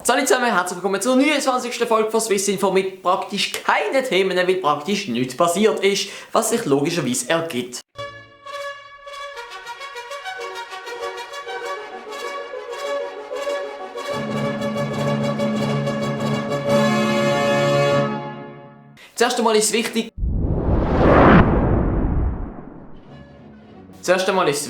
Salut zusammen, herzlich willkommen zur 29. Folge von Swissinfo mit praktisch keinen Themen, weil praktisch nichts passiert ist, was sich logischerweise ergibt. Zuerst einmal ist es wichtig. Zuerst einmal ist es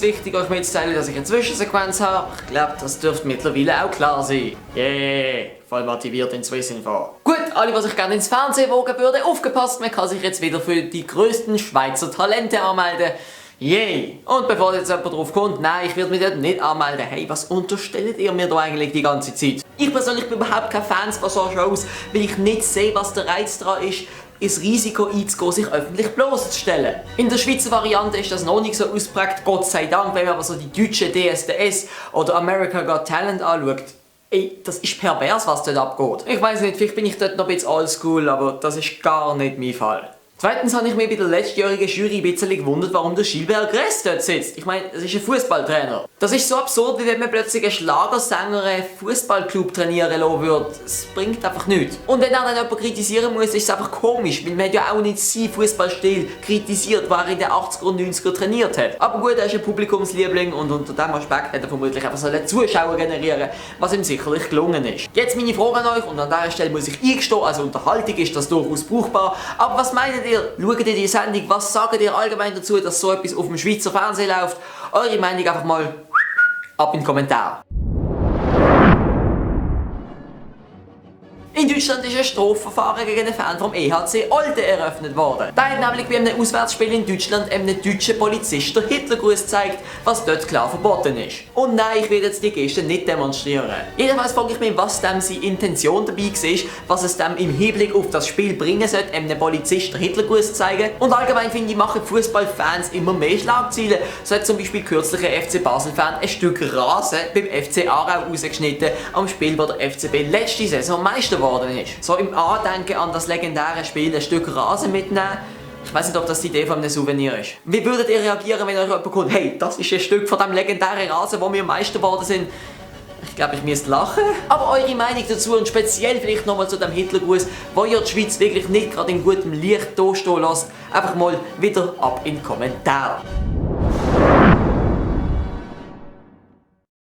wichtig, euch mitzuteilen, dass ich eine Zwischensequenz habe. Ich glaube, das dürfte mittlerweile auch klar sein. Yeah, voll motiviert in Swissinfo. Gut, alle, die sich gerne ins Fernsehen wagen würden, aufgepasst, man kann sich jetzt wieder für die grössten Schweizer Talente anmelden. Yay! Und bevor jetzt jemand drauf kommt, nein, ich werde mich dort nicht anmelden. Hey, was unterstellt ihr mir da eigentlich die ganze Zeit? Ich persönlich bin überhaupt kein Fan von so Shows, weil ich nicht sehe, was der Reiz daran ist, ins Risiko einzugehen, sich öffentlich bloßzustellen. In der Schweizer Variante ist das noch nicht so ausprägt, Gott sei Dank, wenn man aber so die deutsche DSDS oder America Got Talent anschaut. Ey, das ist pervers, was dort abgeht. Ich weiß nicht, vielleicht bin ich dort noch ein bisschen oldschool, aber das ist gar nicht mein Fall. Zweitens habe ich mich bei der letztjährigen Jury ein bisschen gewundert, warum der Gilbert Gress dort sitzt. Ich meine, das ist ein Fußballtrainer. Das ist so absurd, wie wenn man plötzlich einen Schlagersänger einen Fußballclub trainieren lassen würde. Es bringt einfach nichts. Und wenn er dann jemanden kritisieren muss, ist es einfach komisch, weil man ja auch nicht seinen Fußballstil kritisiert, was er in den 80er und 90er trainiert hat. Aber gut, er ist ein Publikumsliebling und unter diesem Aspekt hat er vermutlich einfach so einen Zuschauer generieren, was ihm sicherlich gelungen ist. Jetzt meine Frage an euch, und an dieser Stelle muss ich eingestehen, als Unterhaltung ist das durchaus brauchbar, aber was meint ihr? Schaut ihr die Sendung? Was sagt ihr allgemein dazu, dass so etwas auf dem Schweizer Fernsehen läuft? Eure Meinung einfach mal ab in den Kommentar. In Deutschland ist ein Strafverfahren gegen einen Fan vom EHC Olten eröffnet worden. Da hat nämlich bei einem Auswärtsspiel in Deutschland einem deutschen Polizist der Hitlergruß gezeigt, was dort klar verboten ist. Und nein, ich will jetzt die Geste nicht demonstrieren. Jedenfalls frage ich mich, was dem seine Intention dabei war, was es dem im Hinblick auf das Spiel bringen sollte, einem Polizist der Hitlergruß zu zeigen. Und allgemein finde ich, machen Fußballfans immer mehr Schlagzeilen. So hat zum Beispiel kürzlich ein FC Basel-Fan ein Stück Rasen beim FC Aarau rausgeschnitten am Spiel, wo der FCB letzte Saison Meister war. Ist. So im Andenken an das legendäre Spiel ein Stück Rasen mitnehmen. Ich weiß nicht, ob das die Idee von einem Souvenir ist. Wie würdet ihr reagieren, wenn euch jemand kommt, hey, das ist ein Stück von dem legendären Rasen, wo wir Meister geworden sind? Ich glaube, ich müsste lachen. Aber eure Meinung dazu und speziell vielleicht nochmal zu dem Hitlergruß, wo ihr die Schweiz wirklich nicht gerade in gutem Licht dastehen lasst, einfach mal wieder ab in den Kommentar.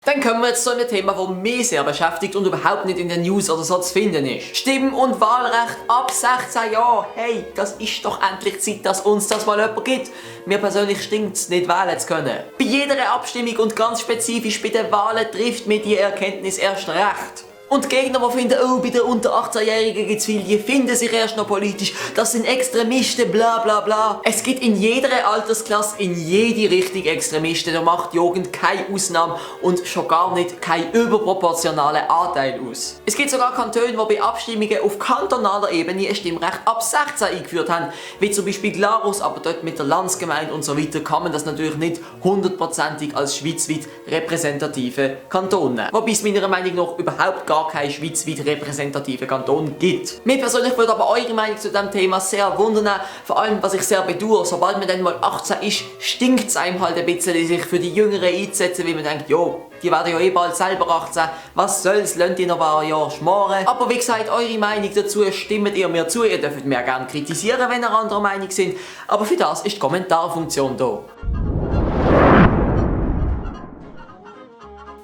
Dann kommen wir jetzt zu einem Thema, das mich sehr beschäftigt und überhaupt nicht in den News oder so zu finden ist. Stimm- und Wahlrecht ab 16 Jahren. Hey, das ist doch endlich Zeit, dass uns das mal jemand gibt. Mir persönlich stinkt es, nicht wählen zu können. Bei jeder Abstimmung und ganz spezifisch bei den Wahlen trifft mir die Erkenntnis erst recht. Und die Gegner, die finden, oh, bei den unter 18-Jährigen gibt es viele, die finden sich erst noch politisch, das sind Extremisten, bla bla bla. Es gibt in jeder Altersklasse in jede Richtung Extremisten, da macht die Jugend keine Ausnahme und schon gar nicht keinen überproportionalen Anteil aus. Es gibt sogar Kantone, die bei Abstimmungen auf kantonaler Ebene ein Stimmrecht ab 16 eingeführt haben, wie zum Beispiel Glarus, aber dort mit der Landsgemeinde und so weiter kann man das natürlich nicht hundertprozentig als schweizweit repräsentative Kanton nehmen. Wobei es meiner Meinung nach überhaupt gar keinen schweizweit repräsentativen Kanton gibt. Mir persönlich würde aber eure Meinung zu diesem Thema sehr wundern, vor allem was ich sehr bedauere, sobald man dann mal 18 ist, stinkt es einem halt ein bisschen, sich für die Jüngeren einzusetzen, weil man denkt, jo, die werden ja eh bald selber 18, was soll's, lasst ihr noch ein paar Jahre schmoren. Aber wie gesagt, eure Meinung dazu stimmt ihr mir zu, ihr dürft mir gerne kritisieren, wenn ihr anderer Meinung sind, aber für das ist die Kommentarfunktion da.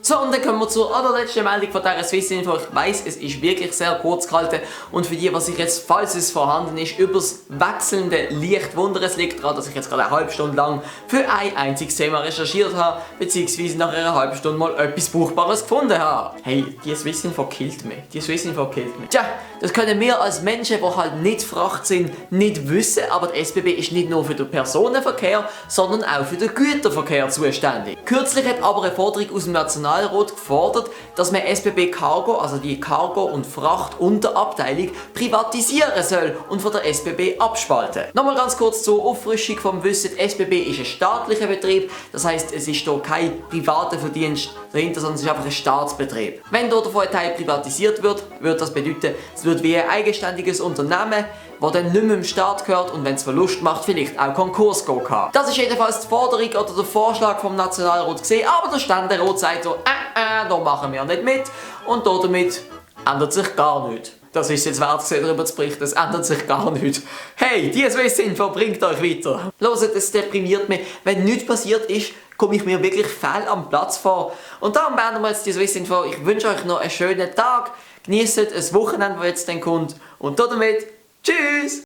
So, und dann kommen wir zur allerletzten Meldung von dieser Swissinfo. Ich weiss, es ist wirklich sehr kurz gehalten und für die, was ich jetzt, falls es vorhanden ist, übers wechselnde Licht wundern, es liegt daran, dass ich jetzt gerade eine halbe Stunde lang für ein einziges Thema recherchiert habe, beziehungsweise nach einer halben Stunde mal etwas Brauchbares gefunden habe. Hey, die Swissinfo killt mich. Die Swissinfo killt mich. Tja, das können wir als Menschen, die halt nicht Fracht sind, nicht wissen, aber die SBB ist nicht nur für den Personenverkehr, sondern auch für den Güterverkehr zuständig. Kürzlich hat aber eine Forderung aus dem Nationalrat gefordert, dass man SBB Cargo, also die Cargo- und Frachtunterabteilung, privatisieren soll und von der SBB abspalten. Nochmal ganz kurz zur Auffrischung vom Wissen, die SBB ist ein staatlicher Betrieb, das heisst, es ist hier kein privater Verdienst dahinter, sondern es ist einfach ein Staatsbetrieb. Wenn dort davon ein Teil privatisiert wird, würde das bedeuten, es wird wie ein eigenständiges Unternehmen der dann nicht mehr im Staat gehört und wenn es Verlust macht, vielleicht auch Konkurs gehen kann. Das ist jedenfalls die Forderung oder der Vorschlag vom Nationalrat gesehen, aber der Ständerat sagt so, da machen wir nicht mit und damit ändert sich gar nichts. Das ist jetzt wert, darüber zu berichten, es ändert sich gar nichts. Hey, die Swissinfo bringt euch weiter. Hört, es deprimiert mich. Wenn nichts passiert ist, komme ich mir wirklich fehl am Platz vor. Und darum beenden wir jetzt die Swissinfo. Ich wünsche euch noch einen schönen Tag. Genießt ein Wochenende, das jetzt dann kommt. Und damit, tschüss!